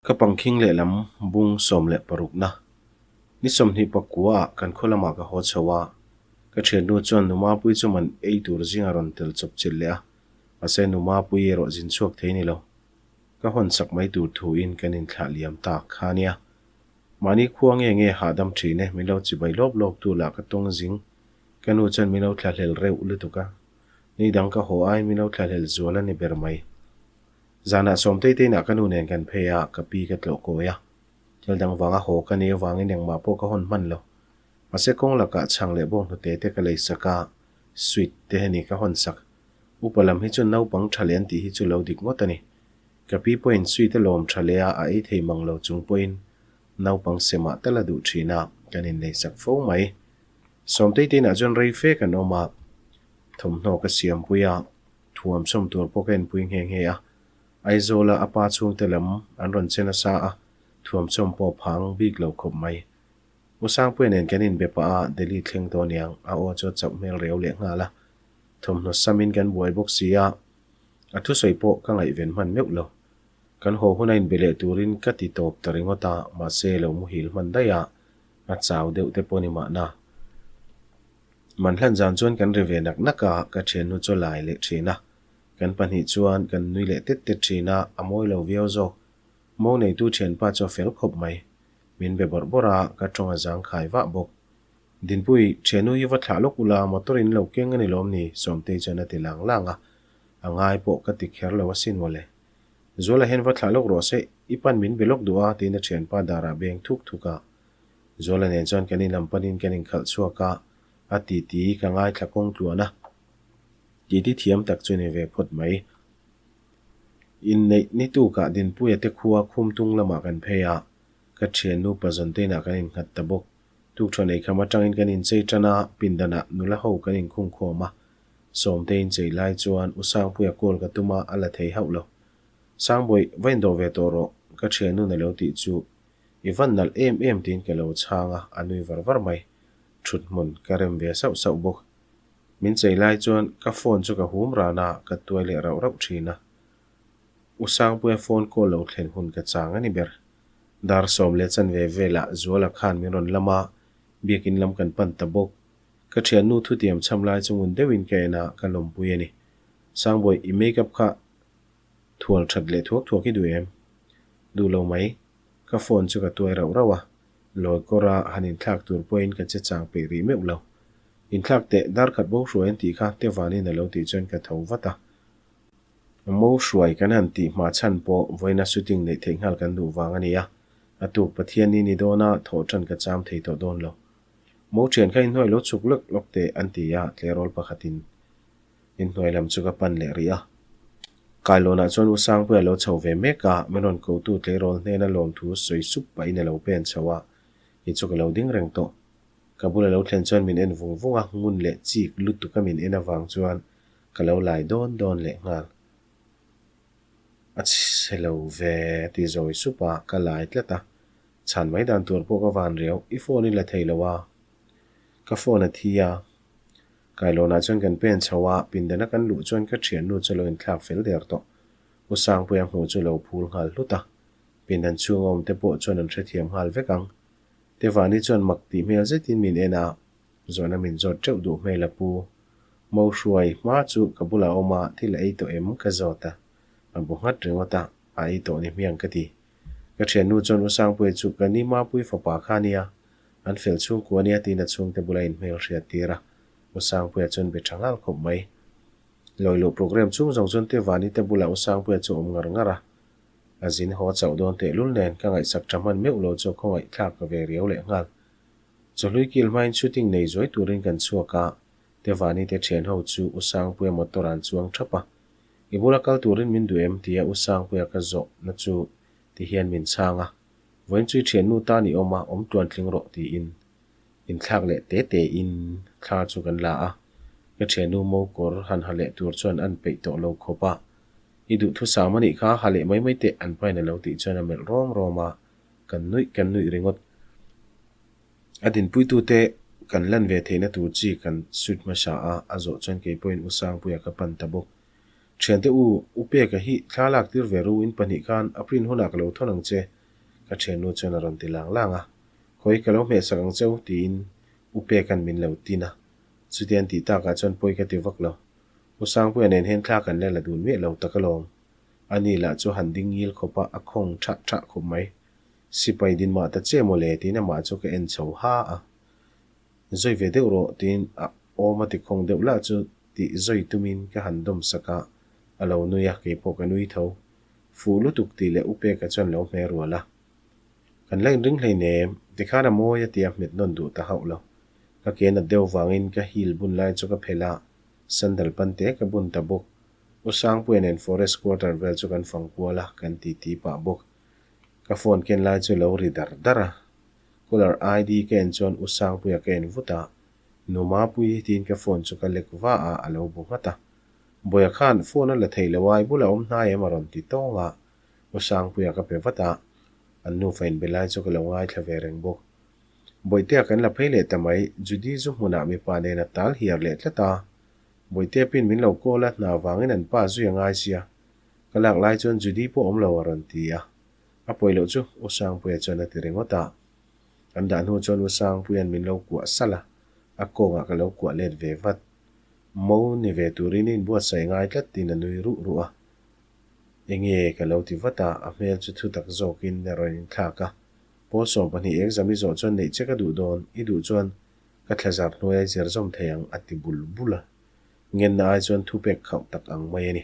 Ka pangkhing lehlam bung 16 na ni 29 ah kan khaw lamah ka haw chho a, ka thiannu chuan Numapui chu man ei tur zinga rawn tel chawp chilh leh a, mahse Numapui erawh zin chhuak thei ni lo. Ka hawn sak mai tur thuin kan inthlah liam tak kha nia. Mahni khua nge nge hahdam thin e, min lo chibai lawp lawp tu lah ka tawng zing. Ka nu chuan min lo thlahlel reuh lutuk a, ni dang ka haw aiin min lo thlahlel zual a ni ber mai. Zanah Sawmtei te inah ka nu nen kan phei a, ka pi ka tlawh kawi a. Thil dang vanga haw ka nih avangin engmah pawh ka hawn hman lo. Mahse kawng lakah chhang leh bawnghnute te ka lei sak a, sweet te heni ka hawn sak. Upa lam hi chu naupang tha leh an tih hi chu lo dik ngawt a ni. Ka pi pawhin sweet a lawm tha leh a, a ei thei mang lo chung pawhin naupang semah tal a duh thin a, kan inlei sak fo mai. Sawmtei te inah chuan rei fe kan awm a, thawmhnaw ka siampui a, Thuam sawm tur pawh ka enpui nghe nghe a, Aizawla a pa chhungte lam an rawn che nasa a, thuam sawm pawh phang bik lo khawp mai. U Sangpuia nen kan inbe pah a, Delhi thleng tawh aniang, a aw chu a chauh hmel reu leh nghal a. Thawmhnaw samin kan buai bawk si a, a thusawi pawh ka ngaihven hman meuh lo. Kan haw huna inbe leh turin ka ti tawp ta ringawt a, mahse lo muhil hman daih a, a chau deuh te pawh ni mahna. Man hlan zan chuan kan ri ve nak nak a, ka thiannu chu a lai leh thin a. Kan pahnih chuan kan nui leh tet tet thin a, a mawi lo viau zawk. Mo neitu thianpa chu a fel khawp mai. Min be bawrh bawrh a, ka tawng a zang khai vah bawk. Dinpui, thiannu hi va thlah lawk ula, motor in lo keng a ni lawm ni? Sawmtei chuan a ti lang lang a. A ngai pawh ka ti kher lo asin mawle. Zuala hian va thlah lawk rawh se, i pan min be lawk duh a, tiin a thianpa darah beng thuk thuk a. Zuala nen chuan kan inlam panin kan inkhalh chhuak a, a titi ka ngaithla kawng tluan a, titi thiam tak chu ni ve phawt mai. Inneih ni tukah Dinpuia te khua Khumtung lamah kan phei a, ka thiannu Pazawnte inah kan innghat ta bawk. Tukṭhuan eikham atangin kan inchei tan a, pindanah nula ho kan inkhung khawm a, Sawmte inchei lai chuan U Sangpuia call ka tum a, a la thei hauh lo. Sangbawi, va indawh ve tawh rawh, ka thiannu na lo tih chu I van nalh em em tiin ka lo chhang a, a nui var var mai. Thut hmun ka rem ve sauh sauh bawk. Min chei lai chuan ka phone chu ka hum ran a, ka tuai leh rauh rauh thin a. U Sangpuia phone call lo thlen hun ka chang a ni ber. Dar 10:15 velah Zuala khan min rawn lam a, biakin lam kan pan ta bawk. Ka thiannu thutiam chham lai chu ngun deuhin ka en a, ka lawmpui a ni. Sangbawi, i makeup kha Thual that leh thuak thuak i duh em? Duh lo mai. Ka phone chu ka tuai rauh rauh a, lawi kawra han inthlak tur pawhin ka che chang peih rih meuh lo. Inthlak teh dar khat bo hruai an tih kha Tevanin a lo tih chuan ka tho vat a. Mo hruai kan han tih hma chhan pawh vawiina shooting neih theih nghal kan duh vang a ni a, a tuk Pathian ni ni dawna thawh tan ka cham thei tawh dawn lo. Mo thian kha inhnuai lo chhuk lawk lawk teh an ti a, tleirawl pakhatin Inhnuai lam chu ka pan leh rih a. Kailawnah chuan U Sangpuia lo chho ve mek a, min rawn kotu tleirawl hnena lawmthu sawi sup pahin a lo pen chho a, kei chu ka lo ding reng tawh. Ka bula lo thlen chuan min en vung vung a, ngun leh chik lutuk a min en avang chuan ka lo lai dawn dawn leh nghal. A chhe lo ve a ti zawi sup a, ka lai tlat a. Chhan mai dan tur pawh ka van riau, i phone i la thei lo a. Ka phone a thi a, Kailawnah chuan kan pen chho a, pindana kan luh chuan ka thiannu chu lo inthlak fel der tawh. U Sangpuia hmuh chu lo phul nghal hlut a, pindan chhunga awmte pawh chuan an hrethiam nghal vek ang. Tevani chuan mak tih hmel zetin min en a, zawhna min zawt teuh duh hmel a pu. Mo hruai hma chu ka bulah awm a, thil a ei tawh em? ka zawt a, a bu nghat ringawt a, a ei tawh ni hmiang ka ti. Ka thiannu chuan U Sangpuia chu ka ni Mapui fapa kha nia, An fel chhungkua nia tiin a chhungte bula inhmel hriat tir a, U Sangpuia chuan be tha nghal khawp mai. Lawiluh program chhung zawng chuan Tevani te bulah U Sangpuia chu a awm ngar ngar a, a zin haw chauh dawn tehlul nen ka ngaihsak tha hman meuh lo chu khawngaih thlak ka ve riau leh nghal. Chawhlui kil hmain shooting nei zuai turin kan chhuak a, Tevani te thian ho chu U Sangpuia motor an chuang thap a, I bula kal turin min duh em? tia U Sangpuia ka zawhna chu ti hian min chhang a. Vawiin chu i thiannu tan i awm a, awm tluan tling rawh tiin inthlak leh te te in thla chu kan la a. Ka thiannu mo kawr han ha leh tur chuan an peih tawh lo khawp a. I duhthusam a nih kha, ha leh mai mai teh an pain a lo tih chuan a melh rawm rawm a, kan nuih kan nuih ringawt. A dinpuitute kan lan ve theihna tur chi kan suit hmasa a, a zawh chuan kei pawhin U Sangpuia ka pan ta bawk. Thiante u, U Peka hi thla lak tir ve ru in pahnih khan a print hunah ka lo thawn ang che. Ka thiannu chuan a rawn ti lang lang a. Khawi ka lo hmehsak ang cheu tiin U Peka'n min lo tin a. Chutiang tih takah chuan pawi ka ti vak lo. U Sangpuia nen hian thla kan la la dun miah lo tak alawm. Ani lah chu han ding ngil khawp a, a khawng thah thah khawp mai. Sipai din mah ta che mawle tiin amah chu ka en chho ha a. Zawi ve deuh rawh tiin a awm a ti khawng deuh lah chu tih zawi tumin ka han dawm sak a, a lo nui a, keipawh ka nui tho. Fuh lutuk tih leh U Peka chuan lo hme rual a. Kan la inring hleinem, tikhan a mawi a tia hmet nawn duh ta hauh lo. Ka ke nat deuh vangin ka heel bun lai chu ka phelh a, sandal pan te ka bun ta bawk. U Sangpuia nen forest quarter vel chu kan fang kual a, kan titi pah bawk. Ka phone ken lai chu lo ri dar dar a. Caller ID ka en chuan U Sangpuia ka en vut a, Nu Mapuii tiin ka phone chu ka lek va a, a lo bu nghat a. Bawia khan phone a la thei lo a, i bulah awm hnai em a rawn ti tawng a. U Sangpuia ka pe vat a, an nufa inbe lai chu ka lo ngaithla ve reng bawk. Bawihtea kan la phei leh ta mai, Judy zu hmunah mipa nen a tal hiar leh tlat a. Bawihtea pin min lo call a, hna vangin an pa zui a ngai sia. Ka lak lai chuan Judy pawh awm lo a rawn ti a. A pawi loh chu U Sangpuia chuan a ti ringawt a. An dah hnu chuan U Sangpuia'n min lo kuah salh a, a kawngah ka lo kuah let ve vat. Mo ni ve turin i inbuatsaih ngai tlat tiin a nui ruh ruh a. Enge ka lo ti vat a, a hmel chu thutak zawkin a rawn inthlak a. Pawl 12 exam i zawh chuan neih che ka duh dawn, i duh chuan ka thlazar hnuai a zir zawm thei ang a ti bul bul a. Ngenna ai chuan thupek khauh tak ang mai a ni.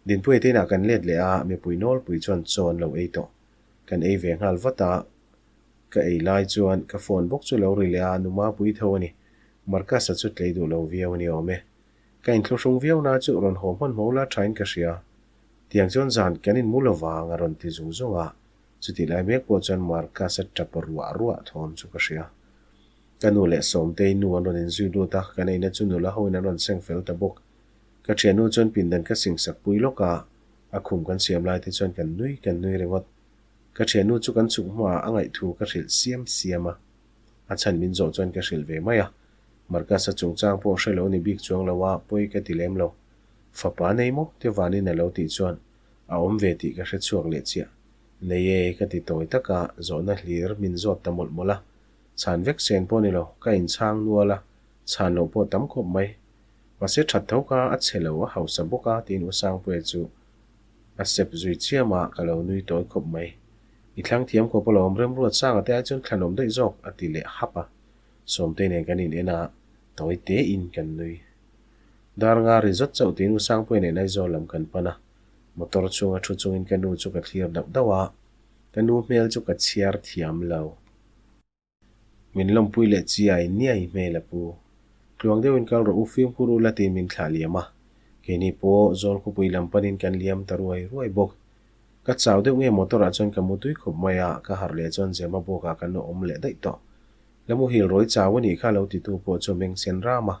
Dinpuia te inah kan let leh a, mipui nawlpui chuan chaw an lo ei tawh. Kan ei ve nghal vat a, ka ei lai chuan ka phone bawk chu lo ri leh a, nu Mapui tho a ni. Marcus-a chu tlei duh lo viau a ni awm e. Ka inthluhrung viau na chu rawn haw hman hmo la thain ka hria. Tiang chuan zan kan inmu lo vang a rawn ti zung zung a, chutih lai mek pawh chuan Marcus-a tap ruah ruah thawm chu ka hria. Ka nu leh Sawmtei nu an rawn inzui lut a, kan eina chu nula hoin an rawn seng fel ta bawk. Ka thiannu chuan pindan ka singsak pui lawk a, a khum kan siam lai te chuan kan nui kan nui ringawt. Ka thiannu chu kan chhuk hmaah a ngaihthu ka hrilh siam siam a, a chhan min zawh chuan ka hrilh ve mai a. Marcus-a chungchang pawh hre lo ni bik chuang lo a, pawi ka ti lem lo. Fapa nei maw? Te vanin a lo tih chuan a awm ve tih ka hre chhuak leh chiah. Nei e, ka ti tawi tak a, zawhna hlir min zawt ta mawlh mawlh a. Chhan vek sen pawh ni lo, ka inchhang nual a, chhan loh pawh tam khawp mai. Mahse that tho kha a chhe lo, a hausa bawk a, tiin U Sangpuia chu a sep zui chiam a, ka lo nui tawi khawp mai. I thlang thiam khawp alawm, Remruat Sanga te ai chuan thlanawm daih zawk, a ti leh hap a. Sawmtei nen kan in en a, tawi tein kan nui. Dar nga ri zawt chauh tiin U Sangpuia nen Aizawl lam kan pan a, motor chhunga thu chungin ka nu chu ka thlir dauh dauh a, ka nu hmel chu ka chhiar thiam lo. Min lawmpui leh chiai niai hmel a pu. Tluang deuhin kal rawh u, fimkhur u la tiin min thlah liam a. Keini pawh zawl khawpui lam panin kan liam ta ruai ruai bawk. Ka chau deuh nge motor ah chuan ka mu tui khawp mai a, ka harh leh chuan Zema bawkah kan lo awm leh daih tawh. La muhil rawi chau a nih kha lo titu pawh chu meng sen ram a.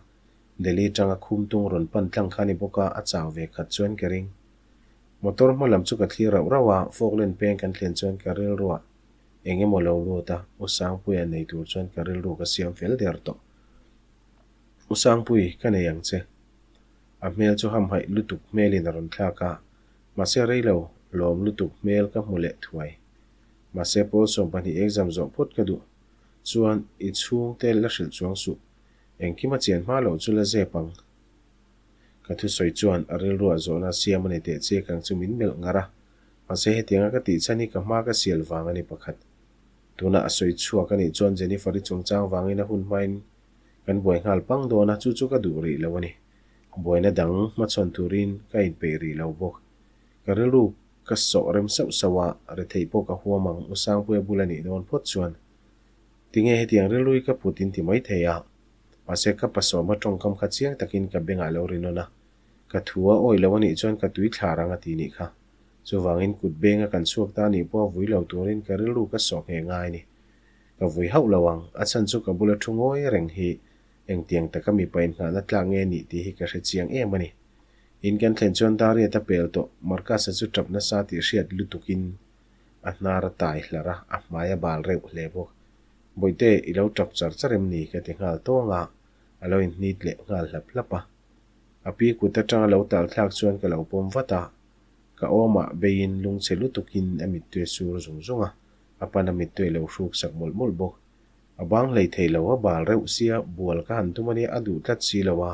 Delhi tanga khum tung rawn pan tlang kha a ni bawk a, a chau ve khat chuan ka ring. Motor hma lam chu ka thlir rauh rauh a, Falkland peng kan thlen chuan ka rilruah Eng emaw lo lut a, U Sangpuia nei tur chuan ka rilru ka siam fel der tawh. U Sangpui, ka nei ang che. A hmel chu hamhaih lutuk hmelin a rawn thlak a, mahse rei lo, lawm lutuk hmel ka hmu leh thuai. Mahse pawl 12 exam zawh phawt ka duh. Chuan i chhungte la hrilh chuang suh. Engkim a chian hma loh chu la zep ang. Ka thusawi chuan a rilruah zawhna siam a ni teh chiak ang chu min melh ngar a. Mahse hetianga ka tih chhan hi ka hma ka sial vang a ni pakhat. Tunah a sawi chhuak a nih chuan Jennifer-i chungchang vangin a hun hmain kan buai nghal pang dawn a, chu chu ka duh rih lo a ni. Buaina dang hmachhawn turin ka inpeih rih lo bawk. Ka rilru ka sawh rem sauh sauh a, retheih pawh ka huam ang, U Sangpuia bul a nih dawn phawt chuan. Tinge hetiang rilru hi ka put in ti mai thei a. Mahse ka pasawma tawngkam kha chiang takin ka bengah lo ri nawn a. Ka thu a awih lo a nih chuan ka tui thlar ang a ti nih kha. Chuvangin kut benga kan chhuak ta nih pawh a vui lo turin ka rilru ka sawh ngheh ngai a ni. Ka vui hauh lo ang, a chhan chu ka bula thu ngawi reng hi engtiang taka mipa inngahna tlak nge nih tih hi ka hre chiang em a ni. In kan thlen chuan Dariat a pel tawh, Marcus-a chu tap nasa tih hriat lutukin a hnar a tai hlar a, a hmai a bal reuh hle bawk. Bawihte, i lo tap char char em ni? ka ti nghal tawng a, a lo inhnit leh nghal hlap hlap a. A pi kut atanga lo tal thlak chuan ka lo pawm vat a, ka awmah beiin lungchhe lutukin a mittui a sur zung zung a. A pan a mittui a lo hruk sak mawlh mawlh bawk. A bang hlei thei lo, a bal reuh sia, bual ka han tum a nia, a duh tlat si lo a.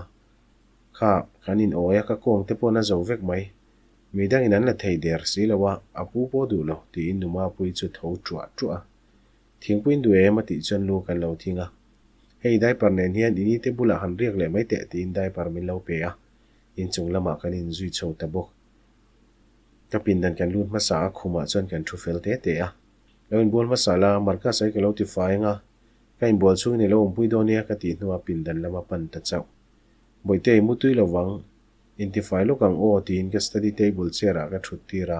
Kha, kan in awi a, ka kawng te paw'n a zo vek mai. Mi dangin an la thei der si lo a, a pu pawh duh lo, tiin nu Mapuii chu tho ṭuah ṭuah a. Thingpuiin duh em a tih chuan lu kan lo thing a. Hei diaper nen hian i nite bulah han riak leh mai teh tiin diaper min lo pe a, inchung lamah kan inzui chho ta bawk. Ka pindan kan lut hmasa a, khumah chuan kan thu fel te te a. Lo inbual hmasa la, Marcus ai ka lo ti fai anga, ka inbual chhungin i lo awmpui dawn nia ka tih hnuah pindan lama pan ta chauh. Bawihte i mu tui lo vang, intifai lawk ang aw tiin ka study table chair ah ka thut tir a.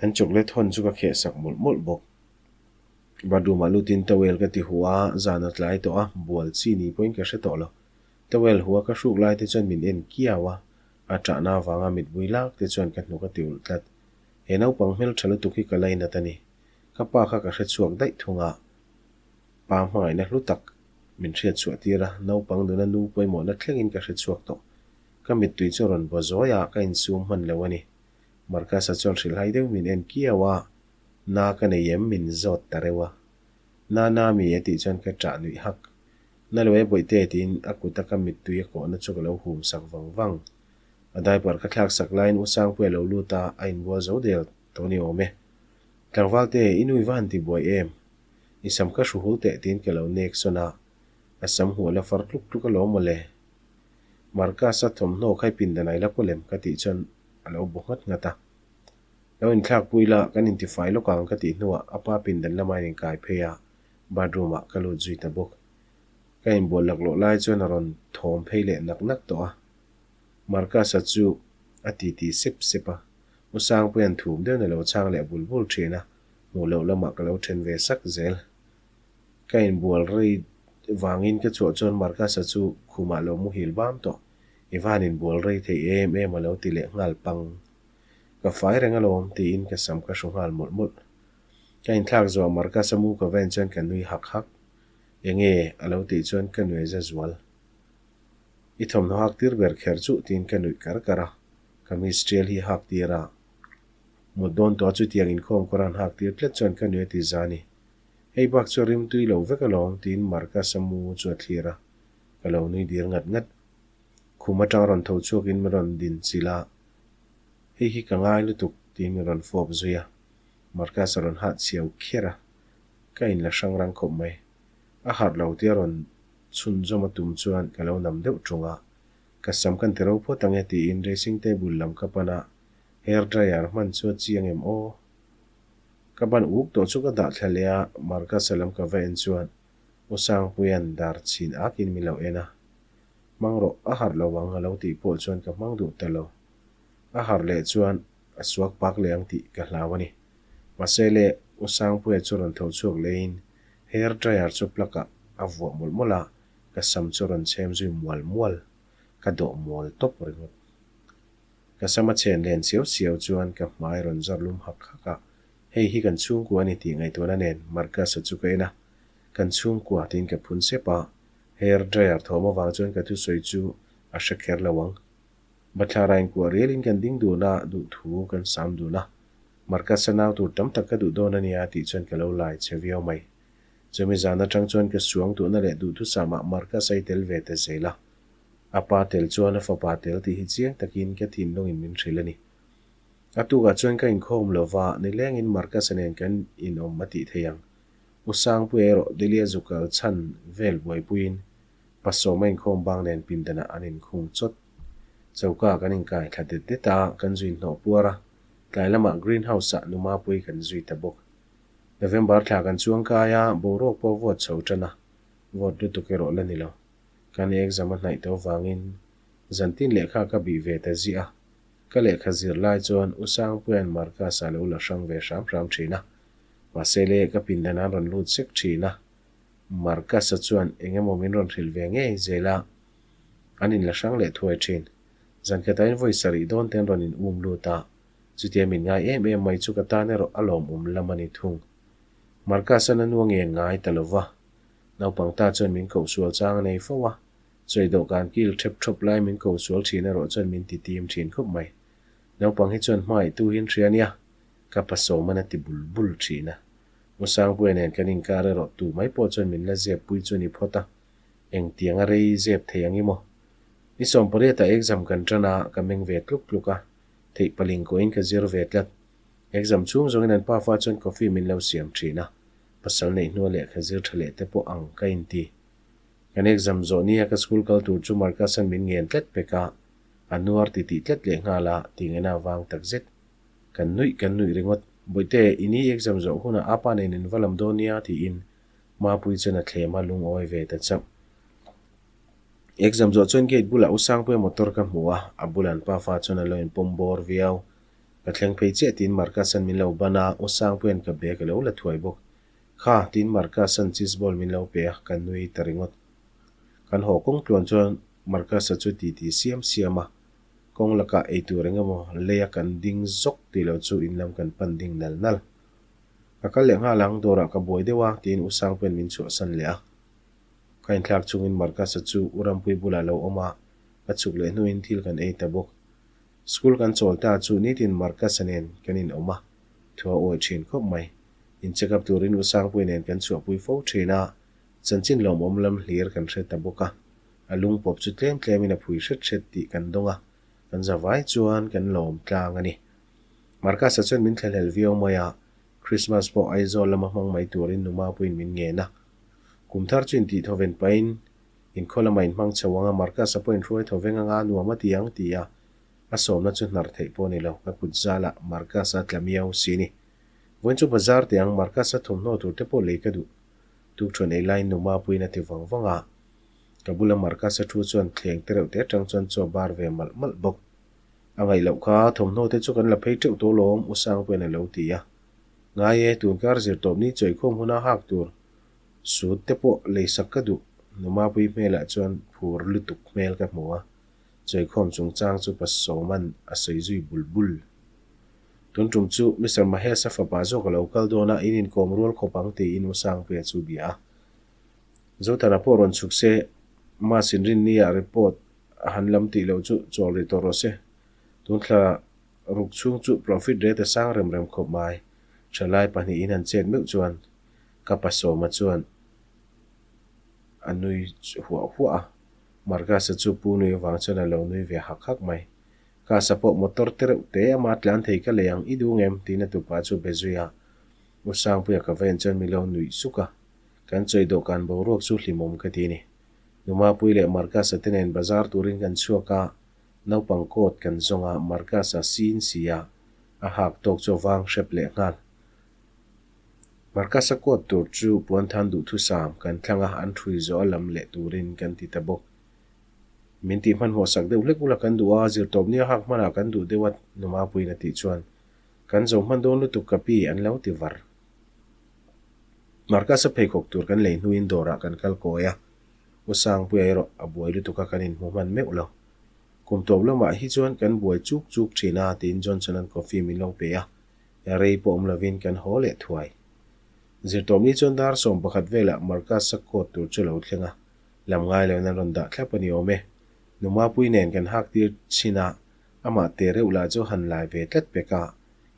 Kan chocolate hawn chu ka kheh sak mawlh mawlh bawk. Bathroom ah lutin towel ka ti huh a, zan a tlai tawh a, bual chi ni pawhin ka hre tawh lo. Towel huh a ka hruk lai te chuan min en kiau a, a ṭahna avanga mitmui lak te chuan ka hnuk a ti ulh tlat. He naupang hmelṭha lutuk hi ka lainat a ni. Ka pa kha ka hre chhuak daih thung a, pa hmangaihna hlu tak min hriat chhuah tir a, naupang nuna nu pawimawhna thlengin ka hre chhuak tawh. Ka mittui chu a rawn baw zawi a, ka insum hman lo a ni. Marcus-a chuan hrilhhai deuh min en kiau a, Na ka nei em? min zawt ta reuh a. Na na mi a tih chuan ka ṭah nuih hak. Na lo e bawihte tiin a kut a ka mittui a kawhna chu ka lo hum sak vang vang. A diaper ka thlak sak laiin U Sangpuia lo lut a, a inbual zo del tawh ni awm e. Tlangval te, i nui va han ti buai em? I sam ka hru hul teh tiin ka lo nek sawn a, a sam huh a la far tluk tluk alawm mawle. Marcus-a thawmhnaw khai pindan a i la kaw lem ka tih chuan a lo bu nghat nghat a. Lo inthlak pui la, kan intifai lawk ang ka tih hnuah a pa pindan lama in inkai phei a, bathroom ah ka lut zui ta bawk. Ka inbual laklawh lai chuan a rawn thawm phei leh nak nak tawh a. Marcus-a chu a titi sep sep a, U Sangpuia'n thum deuhin a lo chhang leh bul bul thin a, hmuh loh lamah ka lo then ve sak zel. Ka inbual rei vangin ka chhuah chuan Marcus-a chu khumah lo muhil bam tawh. I van inbual rei thei em em a lo ti leh nghal pang. Ka fai reng alawm tiin ka sam ka hru nghal mawlh mawlh. Ka inthlak zuah Marcus-a mu ka ven chuan ka nui hak hak. Enge a lo tih chuan ka nuai za zual. I thawmhnaw hak tir ber kher chuh tiin ka nuih kar kar a, kamis tial hi hak tir a. Mut dawn tawh a chutiang inkhawm kawr han hak tir tlat chuan ka nuai ti za ni. Hei bak chu a rim tui lo vek alawm tiin Marcus-a mu chu a thlir a, ka lo nui dir ngat ngat. Khum atang rawn tho chhuakin min rawn din chilh a, Hei hi ka ngai lutuk tiin min rawn fawp zui a, Marcus a rawn hah chhiau kher a, ka inla hrang rang khawp mai. A harh lo tia rawn chhunzawm a tum chuan ka lo nam deuh ṭung a, ka sam kan ti ro phawt ang e tiin dressing table lam ka pan a, hair dryer hman chu a chiang em aw? Ka ban uk tawh chu ka dah thla leh a, Marcus-a lam ka va en chuan U Sangpuia'n dar chhin akin min lo en a, Hmang rawh, a harh lo ang a lo tih pawh chuan ka hmang duh ta lo. A harh leh chuan a suak pak leh ang tih ka hlau a ni. Mahse le, U Sangpuia chu rawn tho chhuak leiin hair dryer chu plug ah a vuah mawlh mawlh a, ka sam chu rawn chhem zui mual mual, ka dawh mual tawp ringawt. Ka sam a chhen len chiau chiau chuan ka hmai rawn zar lum hak hak a, hei hi kan chhungkua a ni tih ngaihtuahna nen Marcus-a chu ka en a, kan chhungkua tiin ka phun sep a, hair dryer thawm avang chuan ka thusawi chu a hre kher lo ang. Bathlara inkuah rialin kan ding dun a, duhthu kan sam dun a. Marcus-a nau tur tam tak ka duh dawn a nia tih chuan ka lo lai che viau mai. Chumi zan atang chuan ka suang duhna leh duhthusam ah Marcus-a i tel ve ta zel a. A pa tel chuan a fapa tel tih hi chiang takin ka thinlungin min hrilh a ni. A tukah chuan ka inkhawm lo va, nilengin Marcus-a nen kan inawm a tih thei ang. U Sangpuia erawh Delia zukal chhan vel buaipuiin Pasawma inkhawm bang nen pindanah an inkhung chawt. Choka kan inkai thla det det a, kan zui hnawh puar a, tlai lamah green house ah Numapui kan zui ta bawk. November thla kan chuang kai a, boruak pawh vote chho tan a, vote lutuk erawh la ni lo. Kan exam a hnaih tawh vangin zantin lehkha ka bih ve ta ziah a, ka lehkha zir lai chuan U Sangpuia'n Marcus-a lo la hrang ve hram hram thin a, mahse le ka pindan an rawn lut sek thin a, Marcus-a chuan eng emaw min rawn hrilh ve ngei zel a, an inla hrang leh thuai thin. Zan khatain vawi sarih dawn te an rawn in um lut a, chutia min ngai em em mai chu ka tan erawh a lawmawm lam a ni thung. Marcus-a na nu a nge ngai ta lo va, naupang ta chuan min koh sual chang a nei fo a, chawi dawhkan kil thep thawp lai min koh sual thin erawh chuan min ti tim thin khawp mai. Naupang hi chuan hmangaihtu hi an hria nia, ka pasawm a na ti bul bul thin a. U Sangpuia nen kan inkar erawh tu mai pawh chuan min la zep pui chu ni phawt a, engtiang a rei zep thei ang i maw? Ni sawmpariatah exam kan tan a, ka meng ve tluk tluk a, theih paling kawhin ka zir ve tlat. Exam chhung zawngin an pafa chuan coffee min lo siam thin a, pasal neih hnua lehkha zir tha leh te pawh ang ka inti. Kan exam zawh nia ka school kal tur chu Marcus-a'n min ngen tlat pek a, a nuar ti tih tlat leh nghal a, tingena a vang tak zet. Kan nuih kan nuih ringawt. Bawihte, i ni exam zawh hunah apa nen in va lam dawn nia tiin Mapui chuan a thlem a, lungawi ve ta chauh. Exam zawh chuan gate bulah U Sangpuia motor ka hmu a, a bula an pafa chuan a lo inpawm bawr viau. Ka thleng phei chiah tiin Marcus-a'n min lo ban a, U Sangpuia'n ka bag a lo la thuai bawk. Kha, tiin Marcus-a'n cheese ball min lo pe a, ka nui ta ringawt. Kan haw kawng tluan chuan Marcus-a chu titi siam siam a, kawng lakah ei tur eng emaw leia kan ding zawk tih loh chu in lam kan pan ding nal nal. Ka kal leh nghal ang, dawrah ka buai deuh a, tiin U Sangpuia'n min chhuahsan leh a. Ka inthlak chungin Marcus-a chu U Rampuii bulah lo awm a, ka chhuk leh hnuin thil kan ei ta bawk. School kan chawl ta chu nitin Marcus-a nen kan inawm a, thu a awi thin khawp mai. In check up turin U Sangpuii nen kan chhuahpui fo thin a, chanchin lawmawm lam hlir kan hre ta bawk a. A lung pawp chu tlem tlemin a phui hret hret tih kan dawng a, kan zavai chuan kan lawm tlang a ni. Marcus-a chuan min thlahlel viau mai a, Christmas pawh Aizawl lama hmang mai turin nu Mapuiin min ngen a. Kum thar chu intih thawven pahin inkhaw lama inhmang chho ang a, Marcus-a pawh inhruai thawveng anga nuam a ti ang ti a, a sawmna chu hnar theih pawh a ni lo, ka kut zalah Marcus-a tla miau si ni. Vawiin chu bazar teh ang, Marcus-a thawmhnaw tur te pawh lei ka duh. Tukṭhuan ei laiin nu Mapuiin a ti vang vang a, ka bula Marcus-a thu chuan thleng te reuh te atang chuan chaw bar ve malh malh bawk. A ngaih loh kha, thawmhnaw te chu kan la phei teuh tawh lawm, U Sangpuia'n a lo ti a. Ngai e, tun kar zir tawp ni chawikhawm huna hak tur sut te pawh lei sak ka duh. Nu Mapui hmelah chuan phur lutuk hmel ka hmu a, chawikhawm chungchang chu Pasawma'n a sawi zui bul bul. Tun tum chu Mister Mahesh-a fapa zawk a lo kal dawn a, in inkawm rual khawp ang tiin U Sangpuia chu bia a. Zothana pawh rawn chhuk se, Mas inrinni ah report A han lam tih loh chu chawl rih tawh rawh se. Tun thla ruk chhung chu profit rate a sang rem rem khawp mai. Thalai pahnihin han chet meuh chuan ka pasawma chuan a nui huah huah a. Marcus-a chu pu nui avang chuan a lo nui ve hak hak mai. Kasa pawh motor te reuh te ama tlan thei ka lei ang i duh ngem? tiin a tupa chu be zui a. U Sangpuia ka va en chuan mi lo nuih suk a. Kan chawi dawhkan boruak chu hlimawm ka ti a ni. Numapui leh Marcus-a te nen bazar turin kan chhuak a, naupang coat kan zawng a, Marcus-a sin si a, a hak tawk chu a vang hrep leh nghal. Marcus-a coat tur chu puanthan duhthusam kan thlang a, an hrui zawh a lam leh turin kan ti ta bawk. Min tih hmanhmawh sak deuh hlek ula kan duh a, zirtawp nia hak hmanah kan duh deuh a, Numapuiin a tih chuan, Kan zo hman dawn lutuk ka pi, an lo ti var. Marcus-a pheikhawk tur kan lei hnuin dawrah kan kal kawi a, U Sangpuia erawh a buai lutuk a kan inhmu hman meuh lo. Kum tawp lamah hi chuan kan buai chuk chuk thin a tiin Johnson-a'n coffee min lo pe a, rei pawh awm lovin kan haw leh thuai. Zirtawpni chuan dar 11 velah Marcus-a coat tur chu a lo thleng a, lam ngai loin an rawn dah thlap a ni awm e. Nu Mapuii nen kan hak tir chin a, amah te reuh lah chu han lai ve tlat pek a,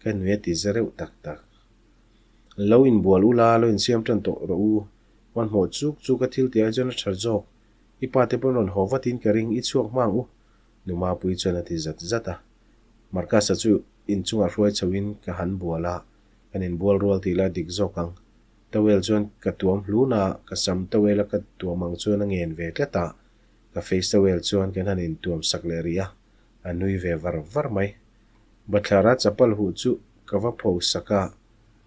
ka nui a ti za reuh tak tak. Lo inbual ula, lo insiam tan tawh rawh u. Hmanhmawh chuk chuk a thil tih ai chuan a tha zawk. I pa te pawn rawn haw vatin ka ring, i chhuak hma ang u, Nu Mapui chuan a ti zat zat a. Marcus-a chu inchungah hruai chhoin ka han bual a, kan inbual rual tih la dik zawk ang. Towel chuan ka tuam hlun a, ka sam towel a ka tuam ang chuan a ngen ve tlat a, ka face towel chuan kan han intuam sak leh rih a, a nui ve var var mai. Bathlara chapal huh chu ka va pho sak a,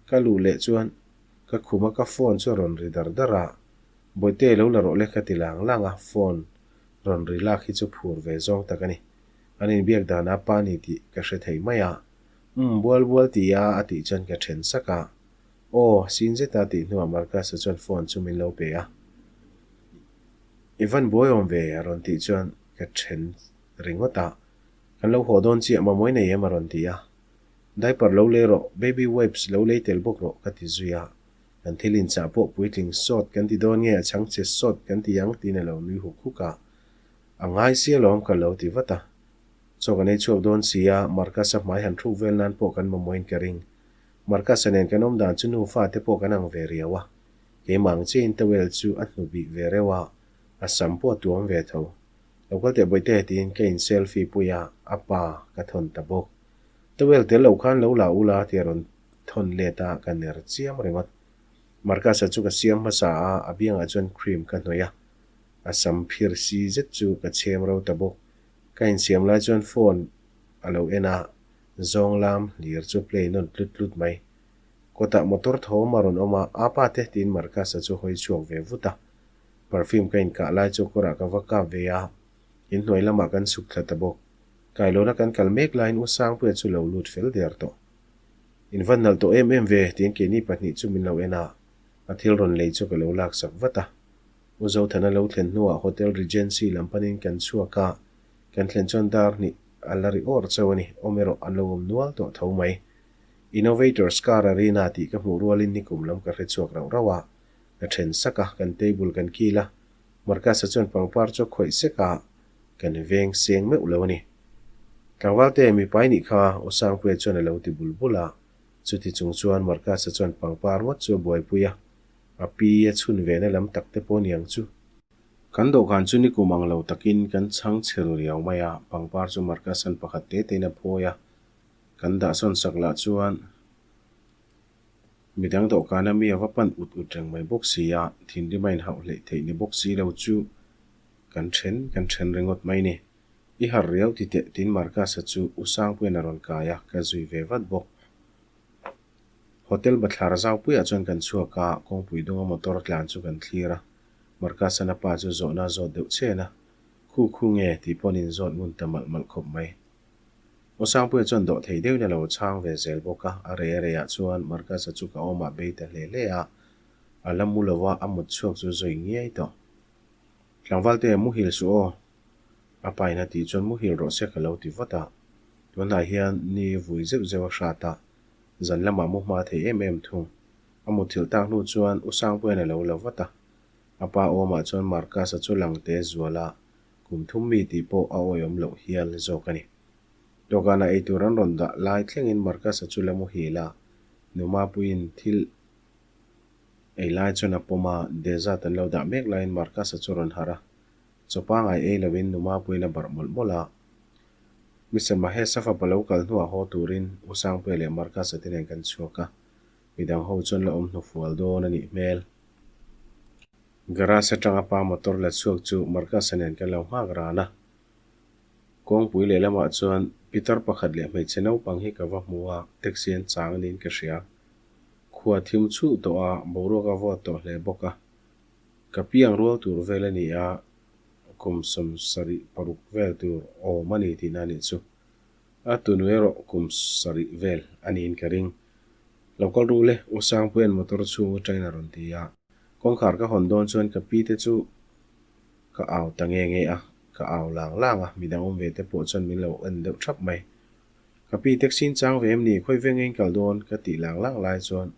ka luh leh chuan ka khum a ka phone chu a rawn ri dar dar a, Bawihte lo la rawh le ka ti lang lang a, phone rawn ri lak hi chu phur ve zawng tak a ni. An inbiak dan a pa ni tih ka hre thei mai a, Umm bual bual ti a a tih chuan ka then sak a, Aw sin zeta tih hnuah Marcus-a chuan phone chu min lo pe a, I van buai awm ve a rawn tih chuan ka then ringawt a. Kan lo haw dawn chiah mamawih nei em a rawn ti a. Diaper lo lei rawh, baby wipes lo lei tel bawk rawh ka ti zui a. Kan thil inchah pawh puitling sawt kan ti dawn nge a chhangchhe sawt kan ti ang tiin a lo nui huk huk a. A ngai sia lawm ka lo ti vat a. Chaw kan ei chhuak dawn si a, Marcus-a hmai han thluk vel nan pawh kan mamawhin ka ring. Marcus-a nen kan awm dan chu nufa te pawh kan ang ve riau a, keimah ang chiahin towel chu a hnu bik ve reuh a, a sam pawh a tuam ve tho. Lo kal teh bawihte tiin ka in selfie pui a, a pa ka thawn ta bawk. Towel tel lo khan lo la ula tia rawn thawn let a, ka ner chiam ringawt. Marcus-a chu ka siam hmasa a, a biangah chuan cream ka hnawih a, a sam phir si zet chu ka chhem ro ta bawk. Ka insiam lai chuan phone a lo en a, zawng lam hlir chu play nawn tlut tlut mai. Kawtah motor thawm a rawn awm a, Apa te tiin Marcus-a chu hawi chhuak ve vut a. Perfume ka inkah lai chu kawrah ka va kap ve a, inhnuai lamah kan chhuk thla ta bawk. Kailawna kan kal mek laiin U Sangpuia chu lo lut fel der tawh. In va nalh tawh em em ve tiin keini pahnih chu min lo en a, a thil rawn lei chu ka lo laksak vat a. U Zothana lo thlen hnuah Hotel Regency lam panin kan chhuak a, kan thlen chuan dar hnih a la ri awr chauh a ni, awm erawh an lo awm nual tawh tho mai. Innovators Car Arena tih ka hmuh rualin nikum lam ka hre chhuak rauh rauh a, ka then sak a, kan table kan kil a, Marcus-a chuan pangpar chu a khawih sek a, kan veng seng meuh lo a ni. Tlangvalte mipai nih kha U Sangpuia chuan a lo ti bul bul a, chuti chung chuan Marcus-a chuan pangpar ngawt chu a buaipui a, A pi a chhun ve na lam tak te pawh niang chu. Kan dawhkan chu nikum ang lo takin kan chhang chhe ru riau mai a, pangpar chu Marcus-a'n pakhat te tein a phawi a, kan dah sawn sak lah chuan midang dawhkana mi a va pan ut ut reng mai bawk si a, thinrim a inhauh hleih theih ni bawk si lo chu kan then kan then ringawt mai ni. I harh riau ti teh tiin Marcus-a chu U Sangpuia'n a rawn kai a, ka zui ve vat bawk. Hotel bathlar zaupuiah chuan kan chhuak a, kawngpui dunga motor tlan chu kan thlir a. Marcus-an a pa chu zawhna a zawt deuh chen a, Khu khu nge? tih paw'n inzawt ngun ta malh malh khawp mai. Awsangpuia chuan dawh thei deuhin a lo chhang ve zel bawk a, a rei a reiah chuan Marcus-a chu ka awmah bei ta hle hle a, a la mu lova a mut chhuak chu zawi ngiai tawh. Tlangvalte, muhil suh aw. A pain a tih chuan muhil rawh se ka lo ti vat a. Tunah hian ni vui zeuh zeuh a hrat a, zan lamah mu hma thei em em thung. A muthilh tak hnu chuan U Sangpuia'n a lo la vat a. A pa awmah chuan Marcus-a chu lang te zual a, kum thum mi tih pawh a awihawm loh hial zawk a ni. Dawhkanah eitur an rawn dah lai thlengin Marcus-a chu la muhil a, Nu Mapuiin thil ei lai chuan a pawm a, dessert an lo dah mek laiin Marcus-a chu rawn harh a. Chaw pangai ei loin Nu Mapuiin a barh mawlh mawlh a. Mister Mahesh a fapa lo kal hnuah haw turin U Sangpuia leh Marcus-a te nen kan chhuak a, midang ho chuan la awm hnufual dawn a nih hmel. Garage atanga pa motor la chhuak chu Marcus-a nen kan lo nghak ran a. Kawngpui lehlamah chuan pitar pakhat leh hmeichhe naupang hi ka va hmu a, taxi an chang niin ka hria. Khua thim chhulh tawh a, boruak a vawt tawh hle bawk a. Ka piang rual tur vel a ni a, kum 76 vel tur awm a ni tihna a nih chu. A tunu erawh kum sarih vel a niin ka ring. Lo kal ru le, U Sangpuia'n motor chhung atangin a rawn ti a. Kawngkhar ka hawn dawn chuan ka pi te chu ka au ta nge nge a, ka au lang lang a, midang awm ve te pawh chuan min lo en deuh thap mai. Ka pi taxi in chang ve em ni, khawi veng in kal dawn ka tih lang lang lai chuan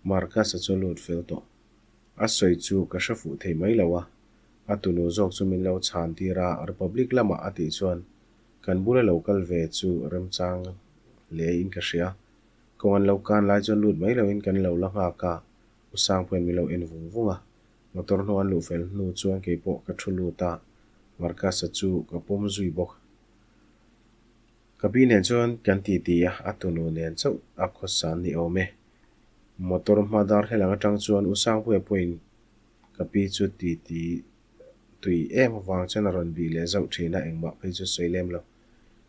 Marcus-a chu a lut fel tawh. A sawi chu ka hre fuh thei mai lo a, a tunu zawk chu min lo chhan tir a, Republic lamah a tih chuan kan bula lo kal ve chu remchang hle in ka hria. Kawng an lo kan lai chuan lut mai loin kan lo la nghak a, U Sangpuia'n min lo en vung vung a. Motor hnu an luh fel hnu chuan keipawh ka thu lut a, Marcus-a chu ka pawm zui bawk. Ka pi nen chuan kan titi a, a tunu nen chauh a khawsa ni awm e. Motor hma dar hlelang atang chuan U Sangpuia pawhin ka pi chu titi tui em avang chuan a rawn bih leh zauh thin a, engmah phei chu sawi lem lo.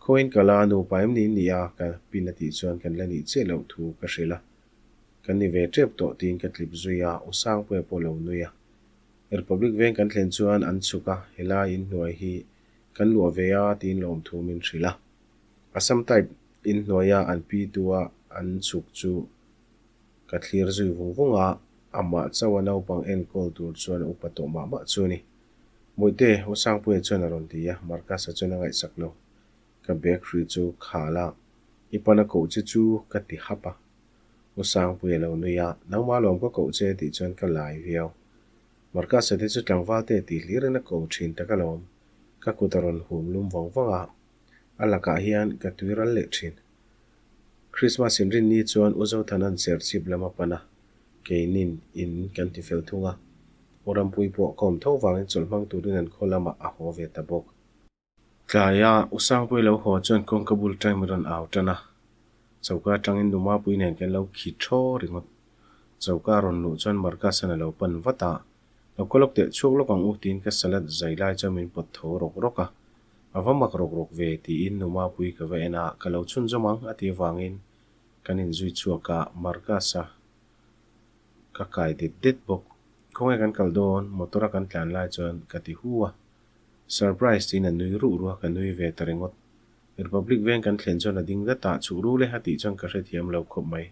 Khawiin ka la nupa em ni ni a ka pin a tih chuan kan la nih chiah loh thu ka hrilh a. Kan ni ve tep tawh tiin ka tlip zui a, U Sangpuia pawh lo nui a. Republic veng kan thlen chuan an chhuk a, helai inhnuai hi Kan luah ve a tiin lawmthu min hrilh a. Assam type inhnuaia an pi tua an chhuk chu ka thlir zui vung vung a, amah chauha naupang enkawl tur chuan a upa tawh mah mah chu a ni. Mawihte, U Sangpuia chuan a rawn ti a, Marcus-a chuan a ngaihsak lo. Ka bag hrui chu khal a, i pana koh che chu ka ti hap a. U Sangpuia lo nui a, nangmah lawm ka koh che tih chuan ka lai viau. Marcus-a te chu tlangval te tih hlirin a ko thin tak alawm. Ka kut a rawn hum lum vang vang a, a lakah hian ka tui ral leh thin. Christmas inrinni chuan U Zothana'n Serchhip lam a pan a, keinin in kan ti fel thung a. U Rampuii pawh ka awm tho vangin chawlh hmang turin an khaw lamah a haw ve ta bawk. Tlaia U Sangpuii lo haw chuan kawngka bul time rawn au tan a, choka atangin Nu Mapuii nen kan lo khi thaw ringawt. Choka rawn luh chuan Marcus-a'n a lo pan vat a, Lo kaw lawk teh chhuak lawk ang u tiin ka salad zai lai chuan min pawt tho rawk rawk a, A va mak rawk rawk ve tiin Nu Mapuii ka va en a, ka lo chhunzawm ang a tih avangin kan inzui chhuak a, Marcus-a ka kai det det bawk. Khawnge kan kal dawn? Motor a kan tlan lai chuan ka ti hu a. Surprise tiin a nui ruh ruh a, ka nui ve ta ringawt. Republic veng kan thlen chuan a ding dat a, chhuk ru le a tih chuan ka hrethiam lo khawp mai.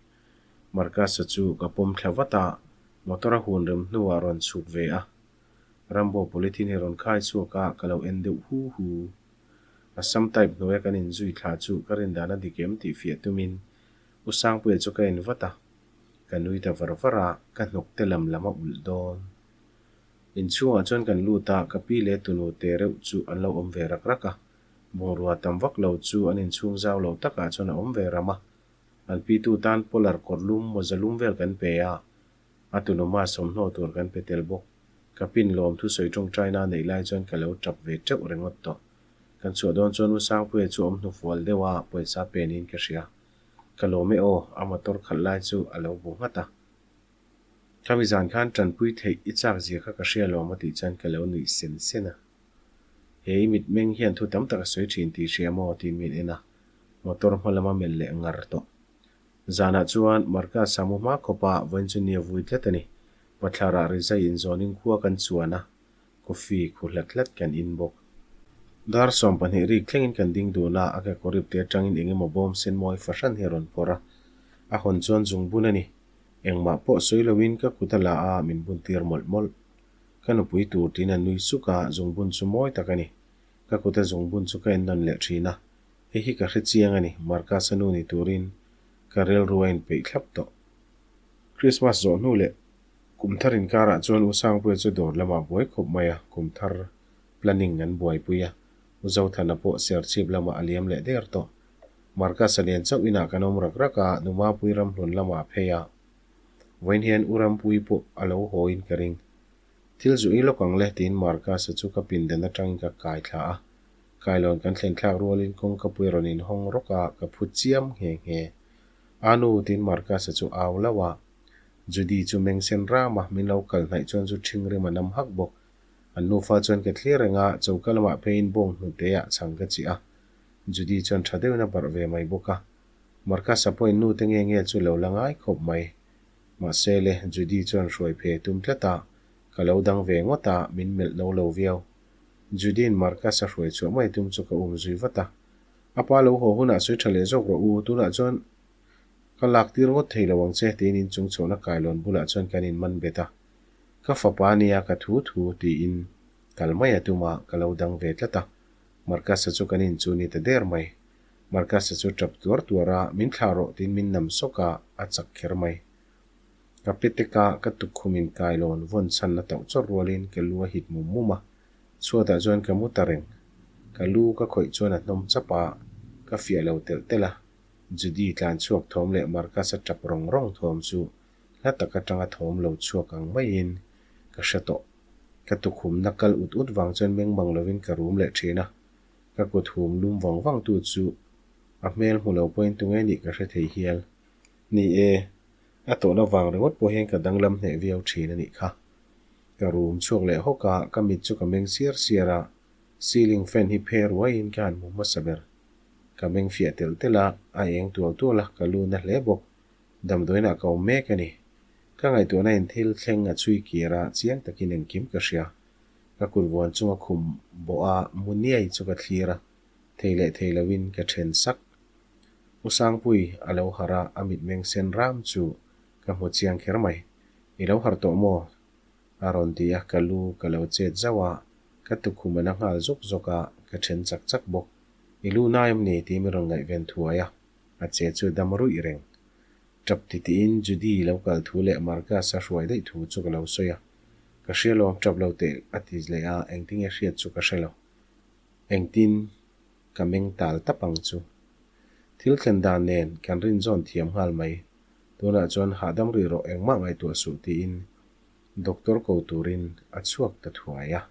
Marcus-a chu ka pawm thla vat a, motor a hun rem hnuah rawn chhuk ve a. Rambo polythene hi rawn khai chhuak a, ka lo en deuh hu hu. Assam type hnuaia kan inzui thla chu ka rin dan a dik em tih fiah tumin U Sangpuia chu ka en vat a, ka nui ta var var a, ka hnuk te lam lam a ulh dawn. Inchhungah chuan kan lut a, ka pi leh tunu te reuh chu an lo awm ve rak rak a, bungrua tam vak lo chu an inchhung zau lo takah chuan a awm ve ram a. An pitu tan polar kawr lum mawza lum vel kan pe a, a tunuma sawmhnaw tur kan pe tel bawk. Ka pin lawm thusawi tawngtaina a neih lai chuan ka lo tap ve teuh ringawt tawh. Kan chhuah dawn chuan U Sangpuia chu awm hnufual deuh a, pawisa penin ka hria. Ka lawm e aw, a motor khalh lai chu a lo bu nghat a. Khami zan khan tanpui theih i chak zia kha ka hria lawm a tih chuan ka lo nuih sen sen a. He i mitmeng hian thu tam tak a sawi thin tih hria maw tiin min en a, motor hma lama melh leh ngar tawh. Zanah chuan Marcus a mu hma khawp a, vawiin chu ni a vui tlat a ni. Bathlarah rizai inzawnin khua kan chuan a, coffee khu hlat hlat kan in bawk. Dar 12 rik thlengin kan ding dun a, a kekawr ipte atangin eng emaw bawm sen mawi fahran hi a rawn phawrh a, a hawn chuan zungbun a ni. Engmah pawh sawi loin ka kut a la a, min bun tir mawlh mawlh. Ka nupui tur tiin a nui suk a, zungbun chu mawi tak a ni. Ka kut a zungbun chu ka en nawn leh thin a, hei hi ka hre chiang a ni, Marcus-a nu ni turin ka rilru a inpeih thlap tawh. Christmas zawh hnu leh kum thar inkarah chuan U Sangpuia chu dawr lamah buai khawp mai a, kum thar planning an buaipui a, U Zothana pawh Serchhip lamah a liam leh der tawh. Marcus-a nen chauh inah kan awm rak rak a, Numapui ramhlun lamah a phei a. Vawiin hian U Rampuii pawh a lo hawiin ka ring. Thil zu i lawk ang le tiin Marcus-a chu ka pindan atangin ka kai thla a. Kailawn kan thlen thlak rualin kawngkapui a rawn inhawng rawk a, ka phu chiam nghe nghe. A nu tiin Marcus-a chu au lauh a. Judy chu meng sen ram a, min lo kal hnaih chuan zu ṭhing rim a nam hak bawk. An nufa chuan ka thlir reng a, choka lamah pheiin bawng hnute ah chhang ka chih a. Judy chuan ṭha deuhin a barh ve mai bawk a. Marcus-a pawhin nu te nge nge chu lo la ngai khawp mai. Mahse le, Judy chuan hruai phe tum tlat a, ka lo dang ve ngawt a, min melh no lo viau. Judy-in Marcus-a hruai chhuah mai tum chu ka um zui vat a. A pa lo haw hunah sawi ṭha leh zawk rawh u, tunah chuan ka lak tir ngawt thei lo ang che, tiin inchung chhohna kailawn bulah chuan kan inman bet a. Ka fapa nia ka thu thu, tiin kal mai a tum a, ka lo dang ve tlat a. Marcus-a chu kan in chu ni ta der mai. Marcus-a chu tap tuar tuar a, Min thlah rawh tiin min nam sawk a, a chak kher mai. Ka petek a, ka tukkhum in kailawn vawn chhan a tauh chawrh rualin ka lu a hit mum mum a, chhuatah chuan ka mu ta reng. Ka lu ka khawih chuan a hnawm chap a, ka fiah lo telh telh a. Judy tlan chhuak thawm leh Marcus-a tap rawng rawng thawm chu hla tak atanga thawm lo chhuak ang maiin ka hre tawh. Ka tukhumna kal ut ut vang chuan meng mang lovin ka rum leh thin a, ka kut hum lum vang vang tu chu a hmel hmu lo pawhin tunge nih ka hre thei hial. Ni e, a tawhna vang ringawt pawh hian ka danglam hneh viau thin a nih kha. Ka rum chhuak leh hawk a, ka mit chu ka meng siar siar a, ceiling fan hi phe ruaiin ka han hmu hmasa ber. Ka meng fiah telh telh a, a eng tual tual a, ka lu na hle bawk. Damdawiinah ka awm mek a ni. Ka ngaihtuahna in thil thleng a chhui kir a, chiang takin engkim ka hria. Ka kut vuan chunga khum bawh a mu niai chu ka thlir a, thei leh thei loin ka then sak. U Sangpui a lo harh a, a mitmeng sen ram chu ka hmu chiang kher mai. I lo harh tawh maw? A rawn ti a, ka lu ka lo chet zauh a, ka tukhum a la nghal zawk zawk a, ka then chak chak bawk. I lu nai em ni? Tiin min rawn ngaihven thuai a. A che chu dam ruih reng. Tap ti tiin Judy lo kal thu leh Marcus a hruai daih thu chu ka lo sawi a. Ka hria lawm tap lo teh a ti leh a, engtinge hriat chu ka hre lo. Engtin ka meng tal tap ang chu. Thil thlen dan nen kan rinzawn thiam nghal mai. Tunah chuan hahdam rih rawh engmah ngaihtuah suh tiin Doctor ko turin a chhuak ta thuai a.